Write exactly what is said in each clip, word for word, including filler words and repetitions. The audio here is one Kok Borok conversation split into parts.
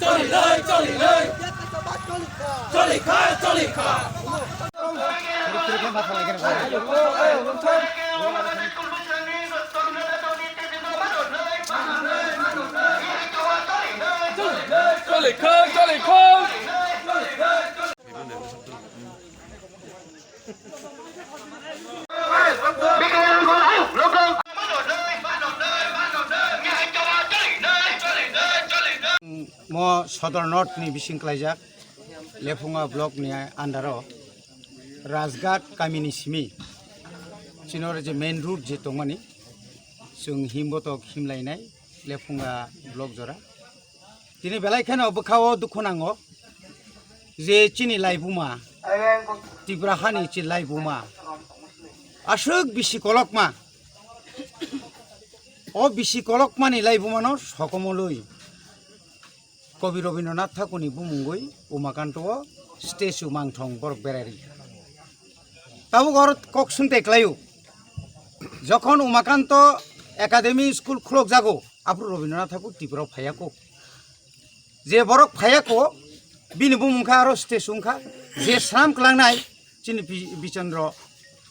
Choli lai, choli lai. Choli kha, choli kha. Choli kha, choli kha. Mo Sodor North ni bising klaijak Lephunga block ni under o Rajghat kami ni simi chini oro je main road je tongmani chwng himbotok himlainai Lephunga block jora. Tini belai kheno bwkha o dukhu nango je chini laibuma, Tripura hani chini laibuma aswk bisi kolokma. O bisi kolokmani laibumano sokomolwi Kobi Rabindranath Thakurni bumungwi Umakanto o statue mangthong borok berai rikha. Tabuk oro kok swngtai klaio, jokhon Umakanto Academy School khulokjago, aphuru Rabindranath Thakur Tripura o phaiya kok. Je borok phaiya kok, bini bumung kha aro statue wngkha, je swnam kwlangnai chini Bi-, Bichandra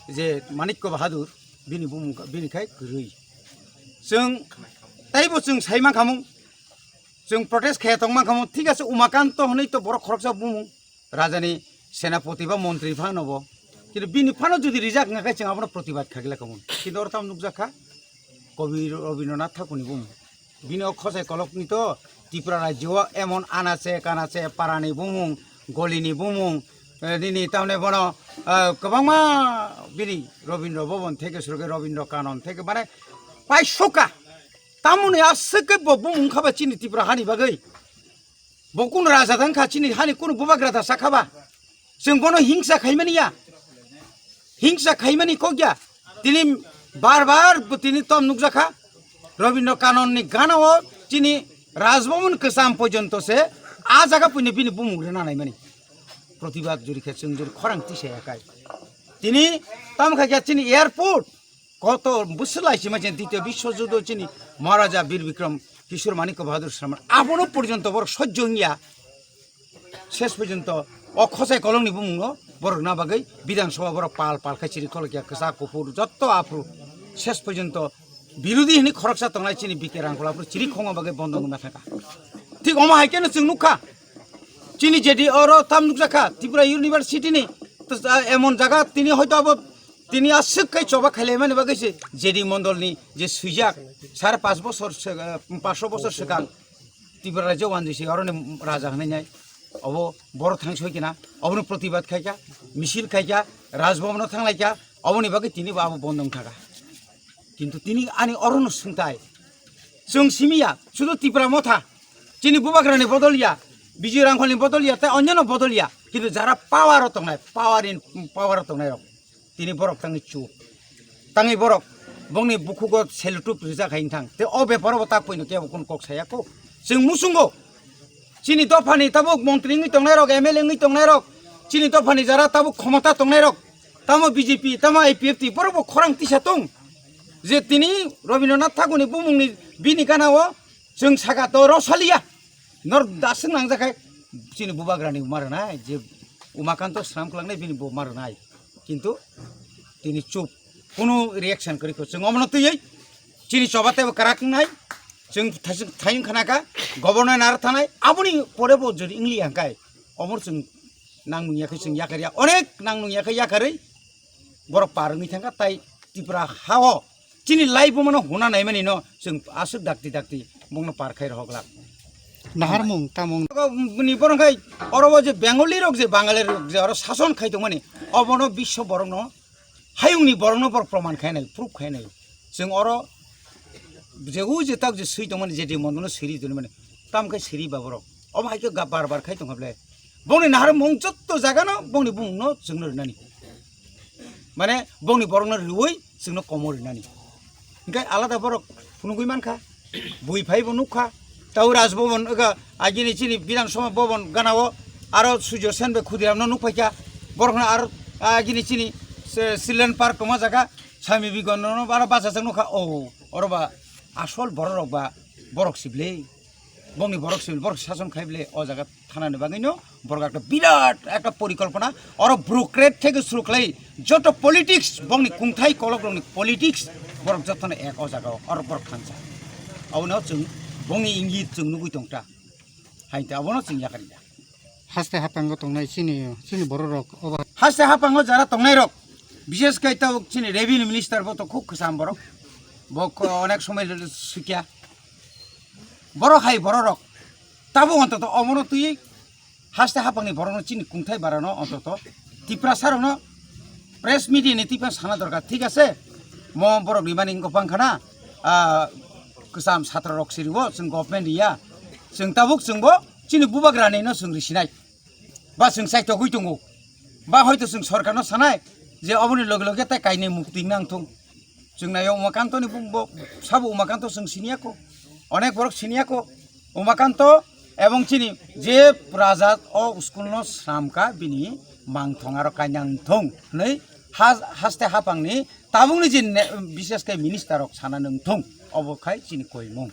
je Manikya Bahadur, bini bumung kha, bini khai kwrwi. Chwng taibo chwng sai mankhamung, chwng protest khaya tong mankhamung, thik ase, Umakanto hwnwi to borok khoroksa bumung, rajani senapoti ba montri phano bo. Kintu bini phano jodi rijak wngkha khe chwng abono protibad khaigwlai khamung. Kintu oro tamo nukjak kha, Kobi Rabindranath Thakurni bumung. Bini o khosai kolokni to Tripura rajyo o emon anache kanache parani bumung, golini bumung, eh, nini tamne bono, eh, kwbangma bini Rabindra Bhavan theke suruke Rabindra Kanon theke mane paisuka. Tamoni aswk khe bo bumung kha ba chini Tripura hani bagwi. Bo kunu raja tang kha chini hani kunu bubagra da sakha ba. Chwng bono hingsa khaimani ya. Hingsa khaimani kok ya. Tini bar bar bo tini tom nukjakha. Rabindra Kanon ni gana o chini Rajbhavan kwcham porjonto se a jaga puini bini bumung rwna naimani. Protibad juri khe chwng juri khorang tisa ya kai. Tini tam kha khe chini airport koto bwswk lai sima chini Ditya Biswa Juddho chini Maharaja Bir Bikram Kishore Manikya Bahadur Sharma abono porjonto borok sojjo wngya. Ses porjonto o khosai kolongni bumungno borok na bagwi Bidhan Sabha borok pal pal khai chiri kholokya, kwchak kuphur jotto aphuru ses porjonto birodhi hwnwi khoroksa tongnai chini B K Rangkhol aphuru chiri khongma bagwi bondo wngna thangkha. Thik omo hai kheno chwng nukha, chini J D oro tam nukjakha Tripura University ni, to, ah, emon jaga tini hoito abo tini aswk khai choba khailaimani bagwi se J D mondolni je swijak sare panch bochor se, ah, panchsho bochor swkang Tripura rajyo wanjwi se oroni raja hwnwi nai. Obo borok thang soi kina, obono protibad khaikha, misil khaikha, Rajbhavan o thanglaikha, oboni bagwi tini bo abo bondo wngthaka. Kintu tini ani orono swngtai. Chwng simiya, sudu Tipra Motha, chini bubagrani bodol ya, Bijoy Rangkholni bodol ya, tei onyono bodol ya. Kintu jara power o tongnai, power in, power o tongnai rok. Tini borok tangwi chup. Tangwi borok bongni bukhugo selutup rijak hai wngthang. Tei o beparo bo tak poino kebo kun kok saya kho. Chwng muchungo chini dophani tabuk montri wngwi tongnai rok, M L A wngwi tongnai rok, chini dophani jara tabuk khomota tongnai rok, tamo B J P, tamo I P F T, borok bo khorang tisa tong. Je tini Rabindranath Thakurni bumungni bini gana o chwng saka to rosaliya. Nor daswk nangjakhe chini bubagrani ma rwnai, je Umakanto swnam kwlangnai bini bo ma rwnai. Kintu tini chup, kunu reaction kwrwi kho. Chwng omono twiwi chini choba teibo kwrak wngnai. Chwng thaswk thayung khanakha, governor naro thanai, aboni pore bo jodi wngli hangkai, omo chwng nang nungya khe chwng yakarya, onek nang nungya khe yakarwi borok par wngwi thangkha, tai Tripura ha-o chini laibuma no huna naimani no chwng aswk dakti dakti bongno par khai rohok glak. Naharmung tamung. Ni borok khai oro o je Bengali rok je Bangali rok je oro sason khai tongmani, obono biswo borok no hayungni borokno borok proman khainai, proof khainai. Chwng oro je u je tak je swi tongmani, je de mondo no siri tongmani, tam khai siri ba borok. Omo hai khe ga bar bar khai tong hable. Bongni naharmung jotto jaga no bongni bumung no chwngno rinani. Mane bongni borok no riwi chwngno komo rinani. Hinkhe alada borok phunugwi mankha, bui phaibo nukha, tau Raj Bhavan, ega, agini chini Bidhan Sabha Bhavan gana o aro Surjo Sen bai Khudiram no nukphaikha, borok no aro agini chini se Children Park tongma jaga, Swami Vivekananda no aro bachajak nukha, o, oro ba asol borok rok ba borok sible. Bongni borok civil borok sason khai bile o jaga thanani bagwino borok ekta birat ekta porikolpona oro bureaucrat theke suru khlai joto politics bongni kungthai kolokrokni politics borok jotono ek o jaga o oro borok thansa. Abono chwng bongni ingit chwng nugwi tongta. Hainte abono chwng yakarya. Haste hapango tongnai chini, chini bororok obo. Haste hapango jara tongnairok, bishes khe tabuk chini revenue minister bo to khub kwcham borok. Bo ko-, onek somoi sikya. Borok hai bororok. Tabuk ontoto omono twi haste hapangni borokno chini kungthai barano ontoto Tiprasarokno press media ni twi phano sana dorkar, thik ase? Mo borok rimani wngkha phano, ah, kwcham satrarok siriwo, chwng government riya. Chwng tabuk chwngbo chini bubagrani no chwng risinai. Ba chwng chaitogwi tongo. Ba hoito chwng sorkarno sanai je oboni loge loge tai kainwi muktwi nang thung. Chwng naio Umakantoni bo, bo sabo Umakanto chwng siniya ko. Onek borok siniya ko. Umakanto ebong chini je raja o school no sramka bini mangthong aro kainang thung hwnwi ha-, haste hapangni tabukni je ne-, bishes khe minister rok sana nang thung obo khai chini koimung.